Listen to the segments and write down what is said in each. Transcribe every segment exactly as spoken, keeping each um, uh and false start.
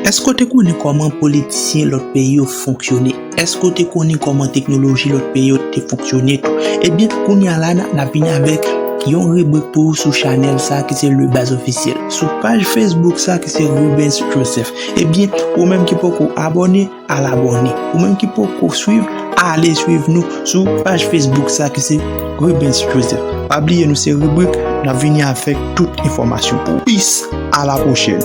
Èske w te konnen kòman politisyen lòt peyi yo fonksyone? Èske w te konnen kòman teknoloji lòt peyi yo te fonksyone tou? Ebyen, kounye a la, n a, n ap vini avèk yon ribrik pou ou sou chanèl sa ki se Le Baz Officiel. Sou paj Facebook sa ki se Rubens Joseph. Ebyen, ou menm ki poko abòne, al abòne. Ou menm ki poko swiv, ale swiv nou sou paj Facebook sa ki se Rubens Joseph. Pa bliye nou se ribrik, n ap vini avèk tout enfòmasyon pou ou. Peace, à la prochaine.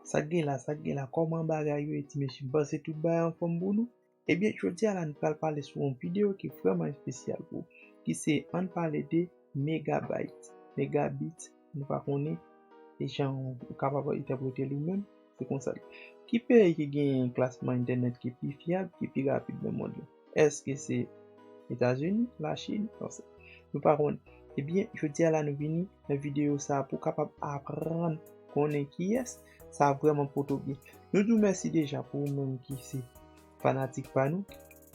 Sa k gen la, sa k gen la, kòman bagay yo ye ti mesye? M panse tout bagay anfòm pou nou. Ebyen, jodi a la, nou pral pale sou yon videyo ki vrèman espesyal pou ou, ki se ann pale de megabyte, megabit, nou pa konnen e jan ou kapab entèprete l ou menm, se konsa l ye. Ki peyi ki gen klasman entènèt ki pi fyab, ki pi rapid nan mond lan? Èske se Etazini, Lachin? Non, se, nou pa konnen. Ebyen, jodi a la, nou vini nan videyo sa a pou w kapab aprann konnen kiyès sa vrèman poto byen. Nou di w mèsi deja pou ou menm ki se fanatik pa nou,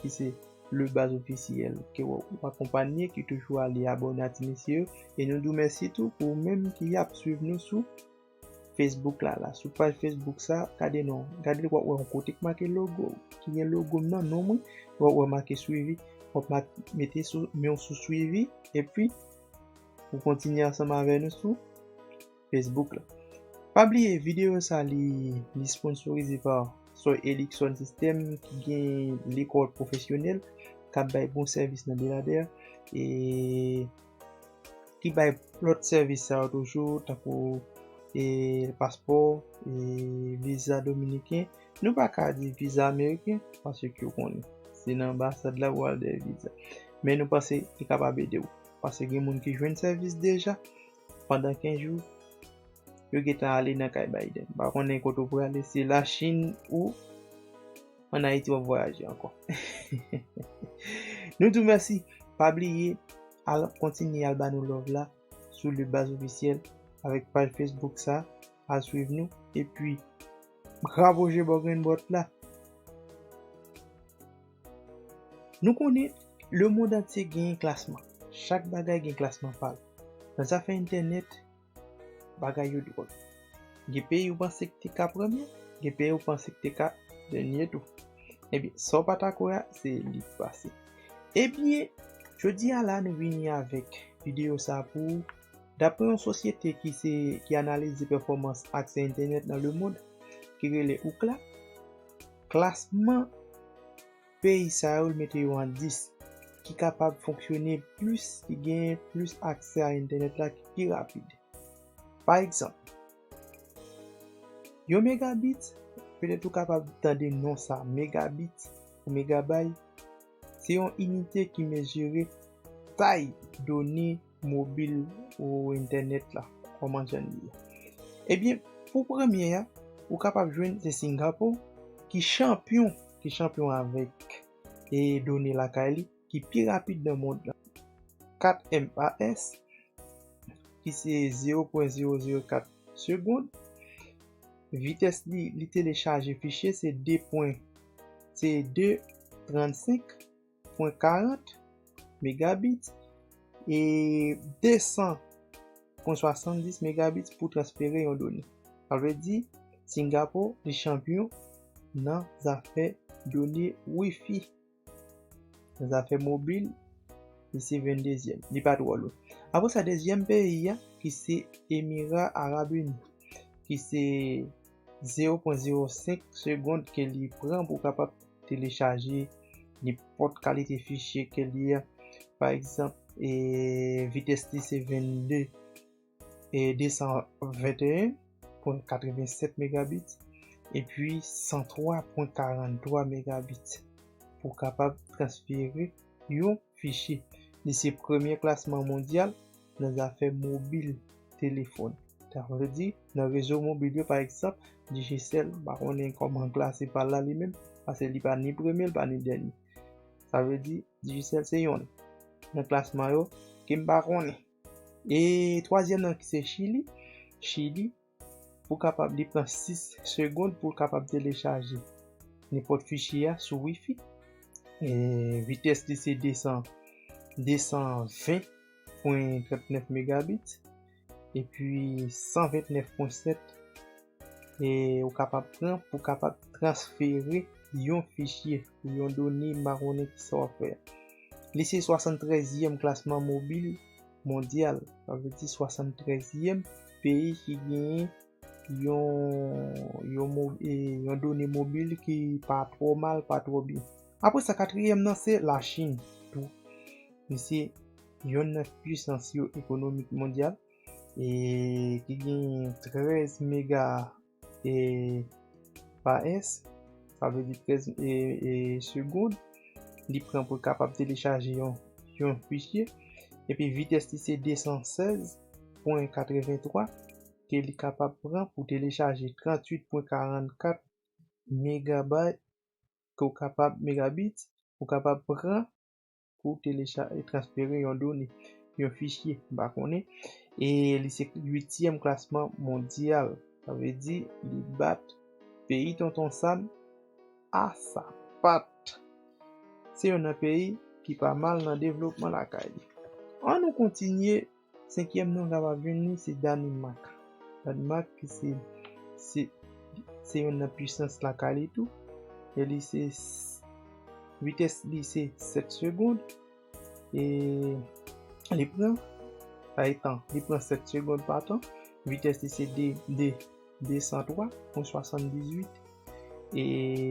ki se Le Baz Officiel, ke w, w akonpanye, ki toujou ale abòne a ti mesye yo. E nou di w mèsi tou pou ou menm ki ap swiv nou sou Facebook la, la. Sou paj Facebook sa, gade non, gade w ap wè yon kote k make logo, ki gen logo m nan, non mwen, w ap wè make swivi, w ap ma-, mete sou, men w sou swivi, epi ou kontinye ansanm avè nou sou Facebook la. Pa bliye, videyo sa li, li sponsorize pa Soy Erickson System ki gen lekòl pwofesyonèl k ap bay bon sèvis nan Beladè e ki bay lòt sèvis sa yo toujou, tankou e paspò, e viza dominiken. Nou pa ka di viza ameriken, paske w konnen, se nan anbasad la pou al dèyè viza. Men nou panse li kapab ede w, paske gen moun ki jwenn sèvis deja pandan kenz jou, yo gentan ale nan kay Biden. M pa konnen kote w prale, se Lachin ou ann Ayiti w ap vwayaje ankò. Nou di w mèsi. Pa bliye, al kontinye al ba nou love la sou Le Baz Officiel avèk paj Facebook sa, al swiv nou, epi rapoje bò grenn bòt la. Nou konnen lemonn antye gen klasman. Chak bagay gen klasman pa l. Nan zafè entènèt, bagay yo dwòl. Gen peyi ou panse ki te ka premye, gen peyi ou panse ki te ka dènye tou. Ebyen, sa w pa ta kwè a, se li k pase. Ebyen, jodi a la, nou vini avèk videyo sa pou ou. Daprè yon sosyete ki se, ki analize pèfòmans aksè entènèt nan lemonn, ki rele Ookla, klasman peyi sa yo, l mete yo an dis, ki kapab fonksyone plis, ki gen plis aksè a entènèt la, ki pi rapid. Pa egzanp, yon megabit, petèt ou kapab tande non sa, megabit ou megabay, se yon inite ki mezire tay done mobil ou entènèt la, kòman jan li ye. Ebyen, pou premye a, ou kapab jwenn se Singapore ki chanpyon, ki chanpyon avèk e done lakay li ki pi rapid nan mond lan. Kat M A S, ki se zewo pwen zewo zewo kat segonn. Vitès li, li telechaje fichye se de pwen, se de trannsenk pwen karant megabit e de san pwen swasanndis megabit pou transfere yon done. Sa vle di, Singapore, li chanpyon nan zafè done Wi-Fi. Nan zafè mobil, li se venndezyèm. Li pa twò lwen. Apre sa, dezyèm peyi a, ki se Emira Arab Ini, ki se zewo pwen zewo senk segonn ke li pran pou kapab telechaje nenpòt kalite fichye ke li a. Pa egzanp, e, vitès li se vennde e de san venteyen pwen katrevennsèt megabit, epi san twa pwen karanntwa megabit pou kapab transfere yon fichye. Li se premye klasman mondyal nan zafè mobil telefòn. Sa vle di, nan rezo mobil yo, pa egzanp, Digicel, m pa konnen kòman l klase pa l la li menm, paske li pa ni premye, li pa ni dènye. Sa vle di, Digicel se yonn nan klasman yo ke m pa konnen. E twazyèm nan ki se Chili. Chili, pou kapab, li pran sis segonn pou l kapab telechaje nenpòt fichye a sou Wi-Fi. E vitès li se de san, de san ven pwen trannèf megabit. epi san vennèf pwen sèt, e ou kapab pran pou kapab transfere yon fichye, yon done, m pa konnen ki sa w ap fè. Li se swasanntrèzyèm klasman mobil mondyal, sa vle di swasanntrèzyèm peyi ki genyen yon, yon, mo- e, yon done mobil ki pa twò mal, pa twò byen. Apre sa, katriyèm nan se Lachin tou. Li se yonn nan pisans yo ekonomik mondyal, e ki gen trèz mega e pa s, sa vle di trèz e, e segonn li pran pou l kapab telechaje yon, yon fichye. Epi vitès li se de san sèz pwen katrevenntwa ke li kapab pran pou telechaje tranntuit pwen karannkat megabayt ke w kapab, megabit, ou kapab pran pou telecha- e transfere yon done, yon fichye, m pa konnen. E li se uityèm klasman mondyal. Sa vle di li bat peyi Tonton Sam a sapat. Se youn nan peyi ki pa mal nan devlopman lakay li. Ann nou kontinye. Senkyèm nan w kapab jwenn li se Danimak. Danimak ki se, se, se youn nan pisans lakay li tou. E li se s- vitès li se sèt segonn. E li pran, pa etan, li pran sèt segonn pa tan. Vitès li se de, de, de san twa pwen swasanndizuit e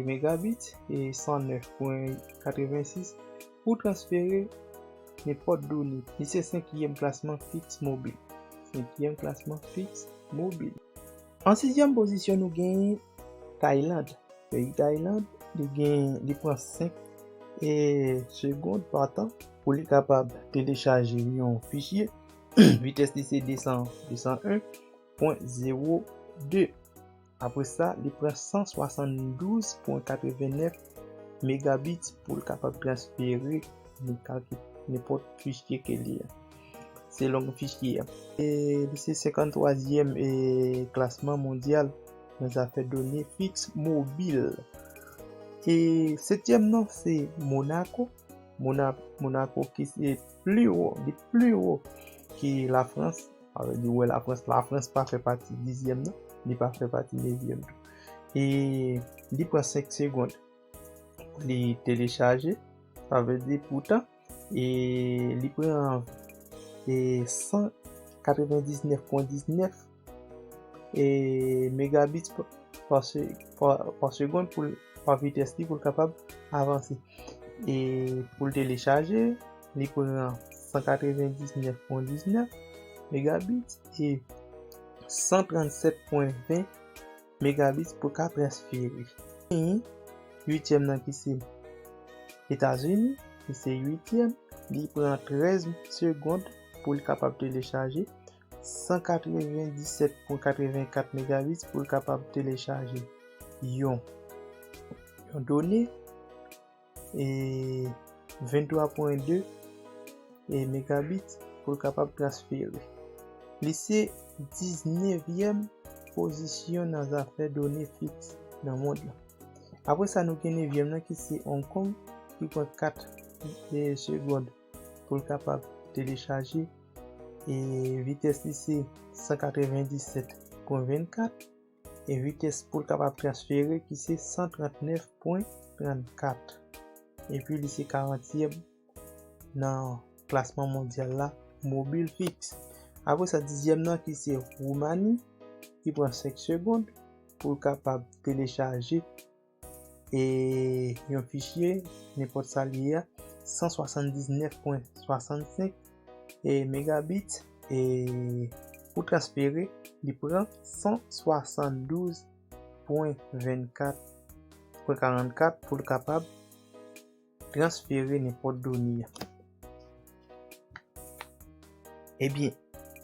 megabit e san nèf pwen katrevensis pou transfere nenpòt done. Li se senkyèm klasman fiks mobil. Senkyèm klasman fiks mobil. An sizyèm pozisyon, nou genyen Tayland. Peyi Tayland, li gen, li pran senk e segonn pa tan pou li kapab telechaje yon fichye. Vitès li se de san, de san en pwen zewo de. Apre sa, li pran san swasanndouz pwen katrevennèf megabit pou l kapab transfere nenpòt fichye ke li a. Selon fichye a. E li se senkanntwazyèm e klasman mondyal nan zafè done fiks mobil. E setyèm nan se Monaco. Mona- Monaco ki se pli wo, li pli wo ki Lafrans. Sa vle di, wè, Lafrans, Lafrans pa fè pati dizyèm nan, li pa fè pati nevyèm tou. E li pran senk segonn pou li telechaje. Sa vle di, poutan, e li pran e san katrevendiznèf pwen diznèf e megabits pa, pa, se- pa, pa segonn pou l- pa vitès li pou l kapab avanse. E pou l telechaje, li pran san katrevendiznèf pwen diznèf megabits e san trannsèt pwen ven megabits pou ka transfere. E uityèm nan ki se Etazini, ki se uityèm, li pran trèz segonn pou l kapab telechaje san katrevendiset pwen katrevenkat megabits pou l kapab telechaje yon, yon done e venntwa pwen de e megabits pou l kapab transfere. Li se diznevyèm pozisyon nan zafè done fiks nan mond lan. Apre sa, nou gen nevyèm nan ki se Hong Kong, ki pran kat e segonn pou l kapab telechaje. E vitès li se san katrevendiset pwen vennkat. E vitès pou l kapab transfere ki se san trannèf pwen trannkat. Epi li se karantyèm nan klasman mondyal la, mobil fiks. Apre sa, dizyèm nan ki se Woumani, ki pran senk segonn pou l kapab telechaje e yon fichye, nenpòt sa li ye a, san swasanndiznèf pwen swasannsenk e megabits, e pou transfere, li pran san swasanndouz pwen vennkat pwen karannkat pou l kapab transfere nenpòt done a. Ebyen,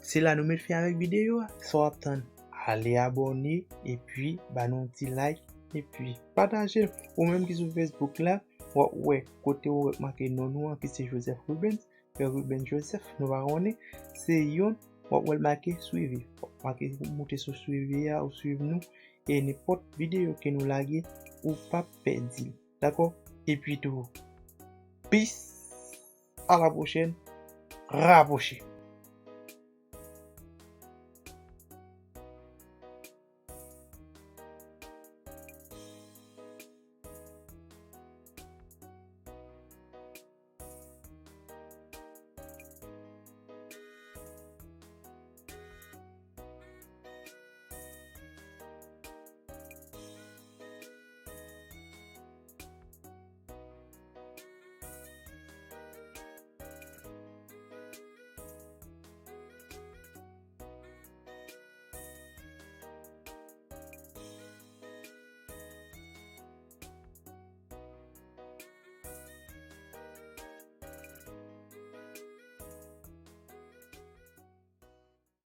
se la nou met fen avèk videyo a. Sa w ap tann, ale abòne, epi ba nou yon ti like, epi pataje l. Ou menm ki sou Facebook la, w ap wè kote w wè k make non nou an ki se Joseph Rubens, Frè Rubens Joseph, nou pa konnen, se yonn, w ap wè l make swivi. W ap make moute sou swivi a, ou swiv nou, e nenpòt videyo ke nou lage, ou p ap pèdi l. Dakò? Epi tou, peace, à la prochaine, rapwoche.